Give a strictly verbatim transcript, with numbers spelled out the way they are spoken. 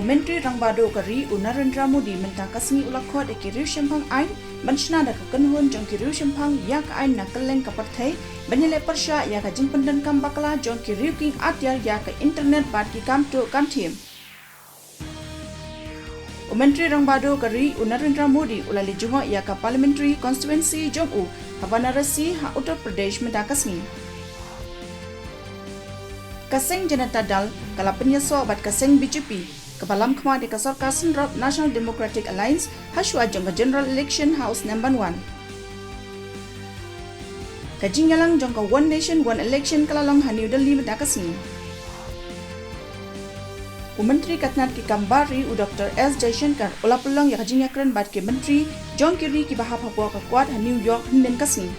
U Myntri Rangbah Duh ka ri u Narendra Modi mynta ka sngi u la khot ïa ki riew shemphang aiñ ban shna da ka kynhun jong ki riew shemphang ïa ka aiñ na kylleng ka pyrthei ban ïaleh pyrshah ïa ka jingpyndonkam bakla jong ki riew king atiar ïa ka internet bad ki kam tuh kam thiem. U Myntri Rangbah Duh ka ri u Narendra Modi u la leit jngoh ïa ka Parliamentary Constituency jong u ha Varanasi ha Uttar Pradesh mynta ka sngi. Ka seng Janata Dal ka la pynïasoh bad ka seng B J P kaba lam khmat ïa ka sorkar synrop National Democratic Alliance hashwa jong ka general election ha u snem ban wan. Ka jingïalang jong ka One Nation One Election ka la long ha New Delhi mynta ka sngi. U Myntri ka tnat ki kam bar ri u Doctor S Jaishankar u la pynlong ïa ka jingïakren bad ki myntri jong ki ri kiba hap hapoh ka Quad ha New York hynnin ka sngi.